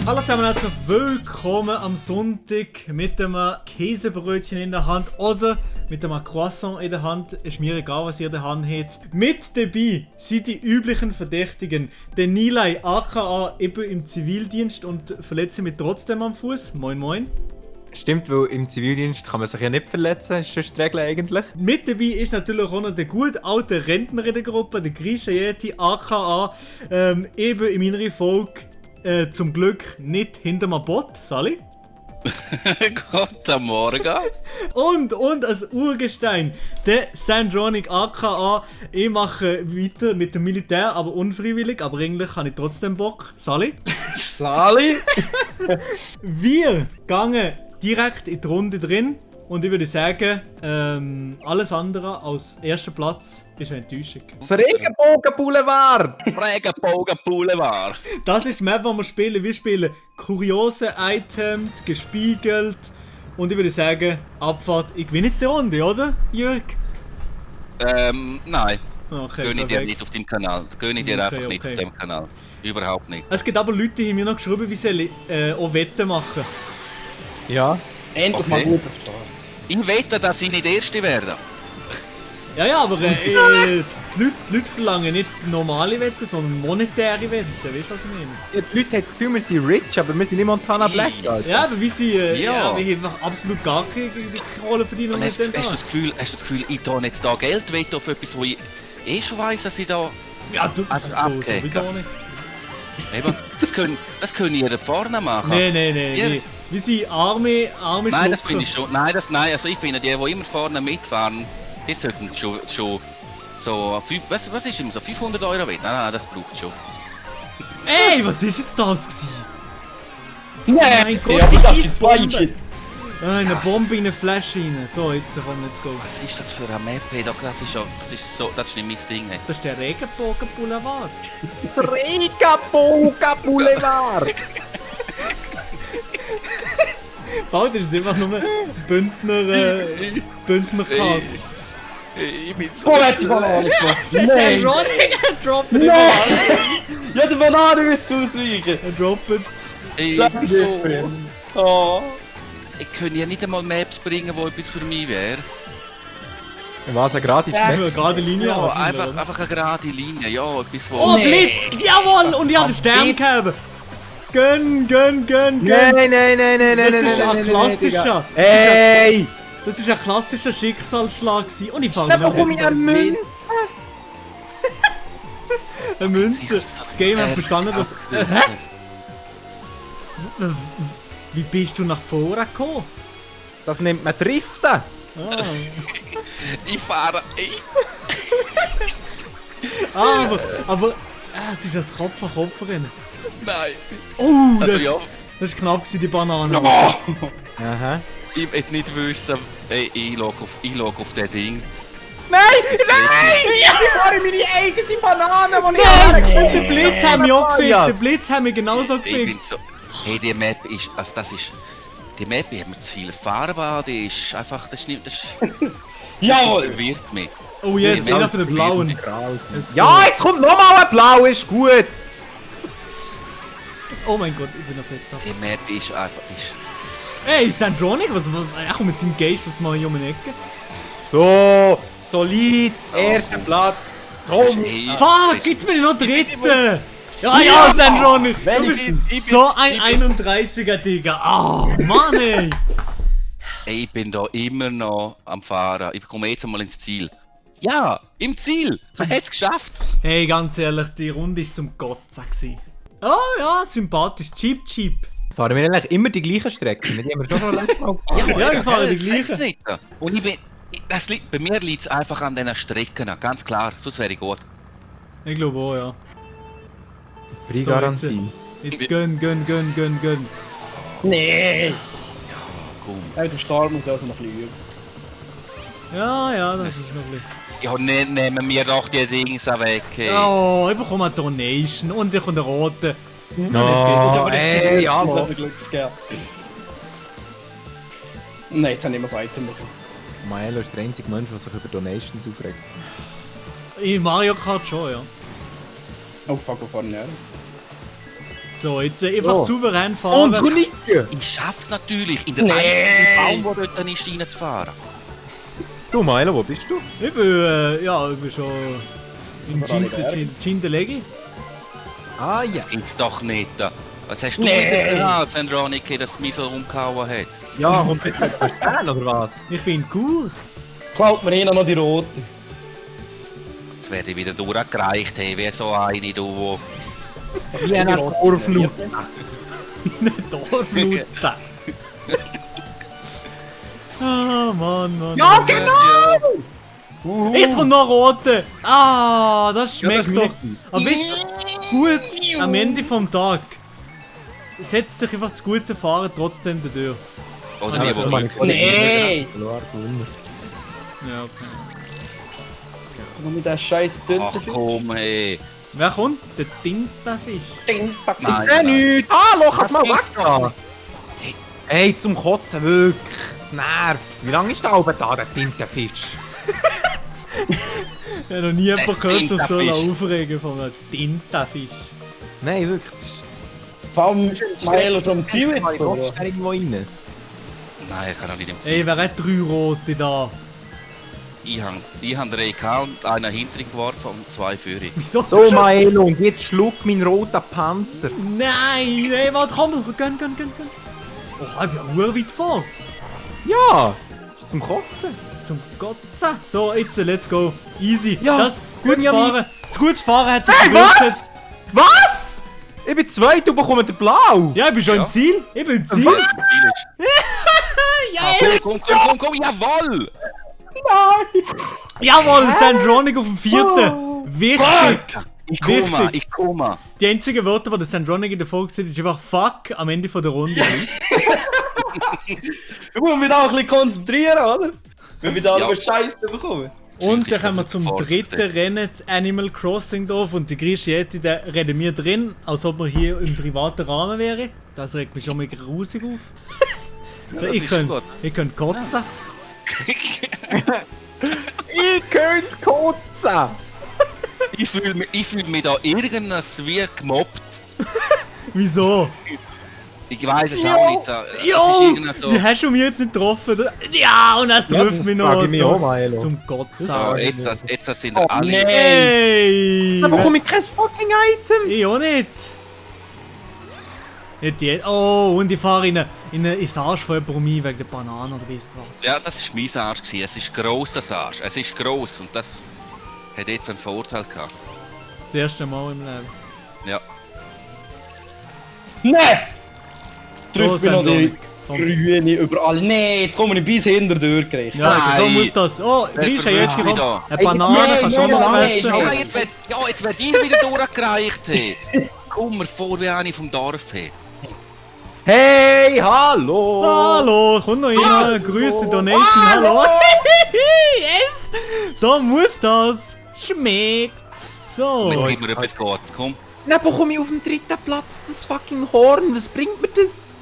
Hallo zusammen und herzlich willkommen am Sonntag mit einem Käsebrötchen in der Hand oder mit einem Croissant in der Hand. Ist mir egal, was ihr in der Hand habt. Mit dabei sind die üblichen Verdächtigen. Der Nilay, aka eben im Zivildienst und verletzt mich trotzdem am Fuß. Moin moin. Stimmt, weil im Zivildienst kann man sich ja nicht verletzen, ist schon die Regel eigentlich. Mit dabei ist natürlich auch noch der gut alte Rentner in der Gruppe, der Grisha Yeti, aka eben in meiner Folge zum Glück nicht hinter meinem Bot, Sally. Guten Morgen. Und als Urgestein, der Sandronic aka ich mache weiter mit dem Militär, aber unfreiwillig, aber eigentlich habe ich trotzdem Bock. Sally. Sali! Wir gehen direkt in die Runde drin und ich würde sagen, alles andere als erster Platz ist eine Enttäuschung. Das Regenbogen-Boulevard! Regenbogen Boulevard. Das ist die Map, die wir spielen. Wir spielen kuriose Items, gespiegelt. Und ich würde sagen, Abfahrt. Ich gewinne jetzt die Runde, oder, Jörg? Nein. Okay, Gönne ich dir perfekt. nicht auf deinem Kanal. Gönne ich dir einfach nicht auf dem Kanal. Überhaupt nicht. Es gibt aber Leute, die haben mir noch geschrieben, wie sie auch Wetten machen. Ja. Endlich Okay. mal gut Start. Ich wette, dass ich nicht Erste werde. Ja, aber die Leute verlangen nicht normale Wetten, sondern monetäre Wetten. Weißt du, was ich meine? Ja, die Leute haben das Gefühl, wir sind rich, aber wir sind nicht Montana Black, Alter. Ja, aber wie sie. Ja. Wir haben absolut gar keine Kohle verdienen Und mit hast, dem hast, du da. das Gefühl, ich tue jetzt da Geld wetten auf etwas, wo ich schon weiss, dass ich da... Ja, du Einfach du abgehakt. sowieso nicht. Eben, das können ihr da vorne machen. Nein. Ja. Wir sind arme Nein, das Schlupfer. finde ich schon. Nein, also ich finde, die immer vorne mitfahren, die sollten schon so... Was ist immer so? 500 Euro wetten? Nein, das braucht schon. Ey, was ist jetzt das gewesen? Nein, Mein Gott, ja, die das ist die Scheissbombe. zweite. Eine Bombe in eine Flasche rein. So, jetzt komm, let's go. Was ist das für eine Map? Hey, das ist nicht mein Ding. Hey. Das ist der Regenbogen-Boulevard. Das Regenbogen-Boulevard! Bald ist es einfach nur Bündner Karte. Ich bin so Oh, hat die Banane gemacht. Der Nein. Sandronic droppt die Nein. Banane. Ja, die Banane müsste ausweichen. Er droppt. Ich Bleib bin dir so... drin. Oh. Ich könnte ja nicht einmal Maps bringen, wo etwas für mich wäre. Was, eine gratis Eine Schmecks? gerade Linie Ja, wahrscheinlich, oder? einfach eine gerade Linie. Ja, etwas, wo... Oh, Nee. Blitz! Jawohl! Und ich habe den Stern gehabt. Gönn. Nein. Das ist ein klassischer. Hey! Das ist ein klassischer Schicksalsschlag gewesen. Und ich fange Stell noch doch um mich an Münze! eine Münze. Das Game hat verstanden, dass... Hä? Wie bist du nach vorne gekommen? Das nennt man Driften! Ah. Ich fahre... Aber es ist ein Kopf-an-Kopf-Rennen. Nein. Oh, Also das, ja, das ist knapp gewesen, die Banane. Aha. ich will nicht wissen... Ey, ich log auf das Ding. Nein! Ich fahre meine eigene Banane, die ich Nein! habe. Und der Blitz haben mich auch gefickt. Yes. Der Blitz haben mich genauso Ich bin gefickt. so... Hey, die Map ist... Also das ist... Die Map hat mir zu viele Farben an, die ist einfach... Das Jawohl. verwirrt mich. Oh yes, Ja, einer von den Blauen. Ja, jetzt kommt nochmal ein Blau, ist gut! Oh mein Gott, ich bin auf jetzt ab. Die Map ist einfach... Die ist, Ey, Sandronic, er kommt mit seinem Geist jetzt mal hier um die Ecke. So, solid, erster Platz. So, Hey, Fuck, gibt's mir noch dritten? Ja, Sandronic! Du bist so ein 31er, Digga. Oh, Mann, ey. Ey, ich bin da immer noch am Fahren. Ich komme jetzt einmal ins Ziel. Ja, im Ziel! Man hat es geschafft! Hey, ganz ehrlich, die Runde ist zum Kotzen gewesen. Oh ja, sympathisch. Cheap. fahren wir eigentlich immer die gleichen Strecken? Die haben wir schon noch letztes Mal gefahren. Ja, wir fahren die sag's gleichen. nicht. Und bei mir liegt es einfach an diesen Strecken, ganz klar. Sonst wäre ich gut. Ich glaube auch, ja. Free-Garantie. Jetzt gönn. Nee. Komm. Hey, du Storm und so also noch ein bisschen üben. Ja, das ist noch ein bisschen... Ja, nehmen wir doch die Dings weg. Hey. Oh, ich bekomme eine Donation und ich komme eine rote. Oh, ey, ja, Ich Mann. habe Glück gehabt. Nein, jetzt habe ich immer das Item bekommen. Maelo ist der einzige Mensch, der sich über Donations aufregt. In Mario Kart schon, ja. Oh fuck, wo fahren wir her? So, jetzt einfach souverän So fahren. ein Nicke. Ich schaff's natürlich, in den Nee. eigentlichen Baum, der dort ist, reinzufahren. Du, Milo, wo bist du? Ich bin schon in Cindelegi. Ah, ja. Das gibt's doch nicht. Was hast du Nee. mit dem Sandronike, dass es mich so umgehauen hat? Ja, und jetzt hast du Stern, oder was? Ich bin in Chur. Klaut mir hinten noch die rote. Jetzt werde ich wieder durchgereicht, hey, wie so eine, du, Wie ein Dorfnut. Dorfnutte. Ah, Mann. Ja, genau! Jetzt kommt noch rote. Ah, das Ja, das schmeckt ist doch. mir Aber weißt du, gut am Ende vom Tag setzt sich einfach das gute Fahren trotzdem der Tür. Oder die, wo meine Nee! Ja, okay. Komm mit der scheiß Ach Tüte. komm, hey. Wer kommt? Der Tintenfisch. Ich seh nichts! Hallo, kannst du mal geht's weggehen? Hey, zum Kotzen, wirklich. Das nervt. Wie lange ist der oben da, der Tintenfisch? Ich habe noch nie jemanden gehört, so Tintenfisch. aufregen von einem Tintenfisch. Nein, wirklich. Das ist... Vor allem Milo schon am Ziel Kann ich jetzt, oder? da irgendwo rein? Nein, ich kann auch nicht im Ey, Ziel wer sein. hat 3 rote da? Ich habe 3 gehabt und einen hinter geworfen und 2 für ihn. Wieso? So, Milo, und jetzt schluck mein roter Panzer. Nein, ey, warte, komm, gönn. Oh, ich bin ja weit vor. Ja, ist zum Kotzen. Zum Kotzen. So, jetzt, let's go. Easy. Ja, Das gutes Benjamin. Fahren. Das gutes Fahren hat sich Hey, durchgesetzt. Was? Ich bin zweit, du bekommst den Blau. Ja, ich bin schon Ja. im Ziel. Ich bin im Ziel. Im Ziel ist. Yes! Komm, jawoll! Jawohl, Sandronic auf dem 4. Wichtig. Ich komme. Die einzigen Wörter, die der Sandronic in der Folge sagt, ist einfach fuck am Ende von der Runde. Du musst mich da auch ein bisschen konzentrieren, oder? Wenn wir da Ja. nur Scheiße bekommen. Und dann kommen wir zum Sofort. dritten Rennen, das Animal Crossing Dorf. Und die Griechiette, da reden wir drin, als ob wir hier im privaten Rahmen wären. Das regt mich schon mega grusig auf. das ich ist könnte gut. kotzen. Ich könnte kotzen. Ich fühl mich da irgendwas wie gemobbt. Wieso? Ich weiß es auch nicht. Es ist Jo! irgendwie so. Wie hast du mich jetzt nicht getroffen? Ja, und es trifft mich noch frage ich mich auch, Milo. zum Kotzen. So, jetzt sind wir alle. nee. Hey! Da bekomme ich kein fucking Item. Ich auch nicht. Nicht die. Oh, und ich fahre ins Arsch von jemandem rein wegen der Bananen oder wisst ihr was. Ja, das war mein Arsch. Es ist grosser Arsch. Es ist gross und das hat jetzt einen Vorteil gehabt. Das erste Mal im Leben. Ja. Nee! Trifft mich noch die Sandronic. Komm. Grüne überall. Nee, jetzt kommen wir bis hinter durchgekriegt. Ja, so Nein. muss das. Oh, Grisha, verwirrt jetzt mich kommt da. eine Banane, Hey, kannst du auch nein, noch nein, essen. nein. Jetzt wird ihr wieder durchgereicht. Hey. Komm mir vor wie eine vom Dorf. Hey. Hey, hallo. Hallo, komm noch rein. Grüße, Donation, hallo. Yes! So muss das. Schmeckt. So. Jetzt gib mir etwas Gutes. Komm. Dann bekomme ich auf dem 3. Platz das fucking Horn. Was bringt mir das?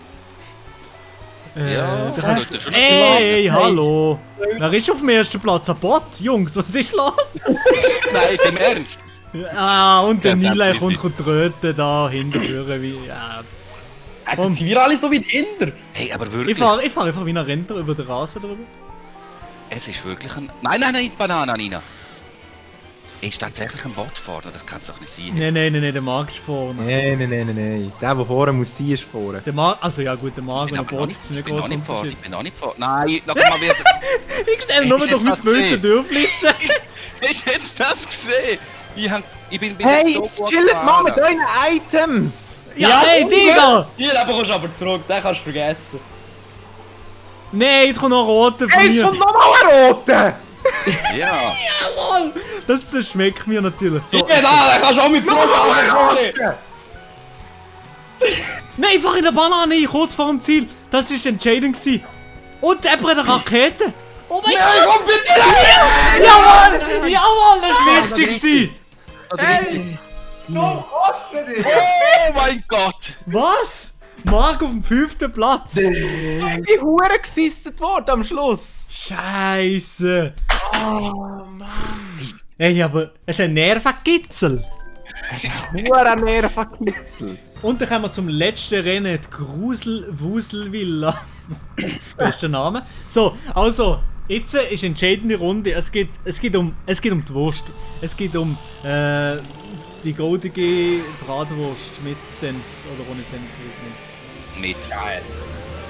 Ja, das das heißt- sollte schon Hey, etwas hallo. Wer ist auf dem ersten Platz? Ein Bot? Jungs, was ist los? Nein, jetzt im Ernst. Ah, und der Ja, Nilay das kommt ist und tröten da hinterführen. Wie, ja. Jetzt sind wir alle so weit hinter. Hey, aber Ich wirklich. fahre einfach wie ein Rentner über den Rasen drüber. Es ist wirklich ein. Nein, die Banane, Nina. Ist tatsächlich ein Bot vorne, das kann es doch nicht sein. Nein, der Marc ist vorne. Nein. Der vorne muss sein, ist vorne. Der Marc, also ja gut, der Marc Ich und bin der noch Bot nicht, ist ich nicht bin noch groß nicht vorne. Unterschied. Ich bin noch nicht vorne. Nein, schau mal wieder. Ich sehe nur Ist durch jetzt mein das Bild gesehen? durchflitzen. Hast du jetzt das gesehen? Ich bin bis Hey, jetzt so jetzt gut chillt mal mit gefahren. euren Items. Ja, hey, Digga! Hier kommst du aber zurück, den kannst du vergessen. Nein, jetzt kommt noch ein roter von Hey, es mir. kommt nochmal ein roter. Ja. Jawohl! Das schmeckt mir natürlich. So. Ja, da, den kannst du auch mit zurück. Nein, ich fahre in der Banane ein, kurz vor dem Ziel. Das war entscheidend. gewesen. Und er hat eine Rakete. Oh mein Gott! Komm bitte! Jawohl! Jawohl, das war wichtig. gewesen. Hey, so kotzen dich. Oh mein Gott! Was? Marc auf dem 5. Platz. Ich bin hure gefisset worden am Schluss. Scheiße. Oh Mann. Ey, aber es ist ein Nervenkitzel. Nur ein Nervenkitzel. Und dann kommen wir zum letzten Rennen, die Grusel-Wusel-Villa. Bester Name. So, also, jetzt ist eine entscheidende Runde. Es geht um die Wurst. Es geht um die goldige Bratwurst mit Senf oder ohne Senf, weiß Mit. nicht.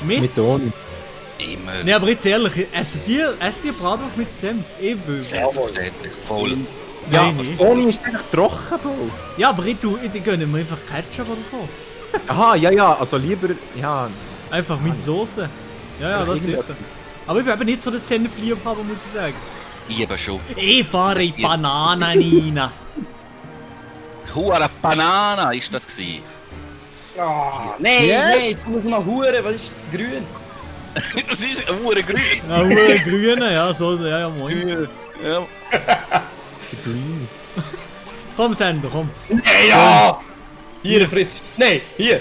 Mit? Mit ohne. Immer. Ne, aber jetzt ehrlich, essen die Bratwurst mit Senf? Böse. Selbstverständlich. Voll. Ja, Nein, nicht. ohne ist eigentlich trocken, Bro. Ja, aber ich gönne mir einfach Ketchup oder so. Aha, ja, also lieber, ja. Einfach mit Soße. Ja, das sicher. Aber ich bin eben nicht so der Senfliebhaber, muss ich sagen. Ich eben schon. Ich fahre in Bananen rein. Hure Banana ist das gewesen. Nein, Ja? nein, jetzt muss man hure, was ist das grün? Das ist ein Hure grün. Ja, grüne, ja, so, ja, moin. Ja. Green. Komm, Sender, komm. Nein, ja! Hier, friss. Nein, hier.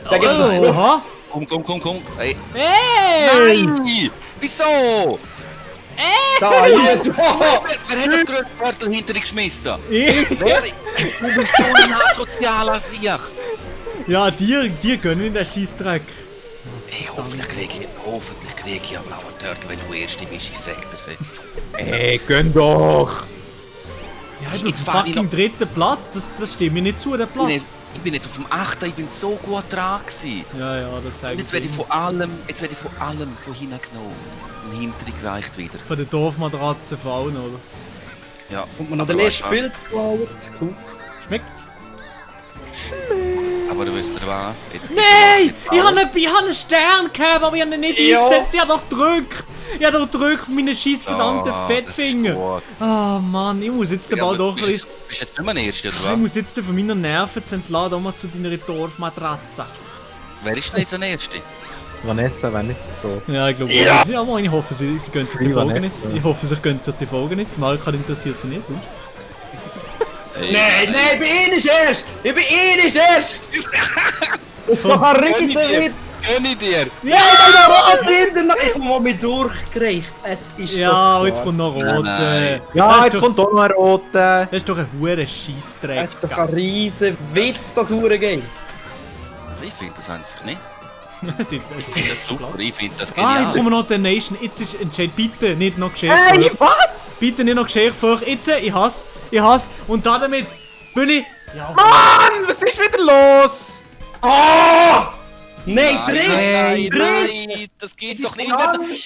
Da gibt es noch. Oha. Komm. Hey. Hey! Nein! Wieso? Da, hier. Wer hat das grüne Viertel hinter dich geschmissen? Ich? Wer? Du bist so ein asozialer Sieg. Ja, dir gönnen den Scheissdreck. Hey, hoffentlich krieg ich einen blauen Turtle, wenn du erste bist, ich sag dir's. Ey, gönn doch. Ja, ich bin Jetzt auf fahr dem ich fucking dritten Platz. Das stimmt mir nicht zu, der Platz. Ich bin jetzt auf dem 8. Ich bin so gut dran gewesen. Ja, das sage Und ich. jetzt werde ich von allem von hinten genommen. Und hinterher gereicht wieder. Von der Dorfmatratze von allen, oder? Ja, Jetzt kommt man noch der letzte Bild geklaut. Cool. Schmeckt? aber du wisst was? Jetzt gibt's Nein! noch eine Ich habe einen Stern gehabt, aber ich habe ihn nicht Ja. eingesetzt. Ich habe doch gedrückt. Ich habe doch gedrückt mit meinen scheiß verdammten Ah, Fettfinger. das ist gut. Ah Mann, ich muss jetzt Ja, bald aber doch ein bisschen... bist jetzt nicht mehr der Erste, oder Ich was? muss jetzt von meinen Nerven zu entladen, auch mal zu deiner Dorfmatratze. Wer ist denn jetzt der Erste? Vanessa wäre nicht so. Ja, ich glaube Ja. ja, Mann, ich hoffe, sie gönnen sich die Lieber Folge nicht, nicht. ja. Ich hoffe, sie gönnen sich die Folge nicht. Marika interessiert sie nicht. Hm? Nein, ich bin eh nicht erst! Ich bin eh nicht erst! Das war ein Riesenwitz! Gönn ich dir! Ja, Ich habe mal mit durchgereicht. Es ist ja, doch und jetzt klar. kommt noch rot. Nein. Ja, das jetzt ist doch, kommt auch noch ein roter. das ist doch ein hoher Es Scheissdreck. ist doch ein riesen Witz, das Huren-Game. Also ich finde das an sich nicht. Ich Ich finde das super, ich finde das ich genial. komme noch der Nation. Jetzt ist entscheid bitte nicht noch geschehen. Hey, was? Bitte nicht noch geschehen vor. Jetzt, ich hasse. Und damit bin ich. Ja, Mann, was ist wieder los? Ah! Nein, Nein, Dritt! nein, das geht's doch nicht.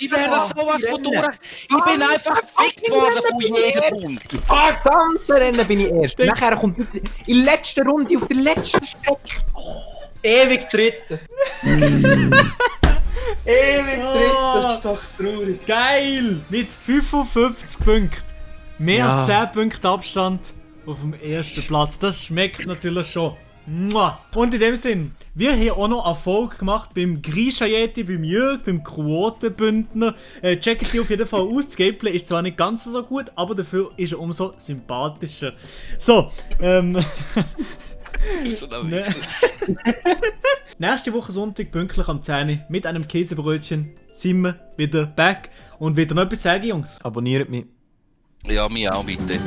Ich werde sowas von durch. Ich bin einfach gefickt worden von jedem Punkt. Das ganze Rennen bin ich erst. Nachher kommt in der letzten Runde auf der letzten Strecke. Ewig Dritte. Ewig Dritte, das ist doch traurig. geil! Mit 55 Punkten. Mehr Ja. als 10 Punkte Abstand auf dem ersten Platz. Das schmeckt natürlich schon. Mua. Und in dem Sinn, wir haben auch noch Erfolg gemacht beim Grisha Yeti, beim Jörg, beim Quotenbündner. Checkt die auf jeden Fall aus. Das Gameplay ist zwar nicht ganz so gut, aber dafür ist er umso sympathischer. So, Ne. Nächste Woche Sonntag, pünktlich am 10 Uhr, mit einem Käsebrötchen, sind wir wieder back. Und wieder noch etwas sagen, Jungs? Abonniert mich. Ja, mir auch bitte.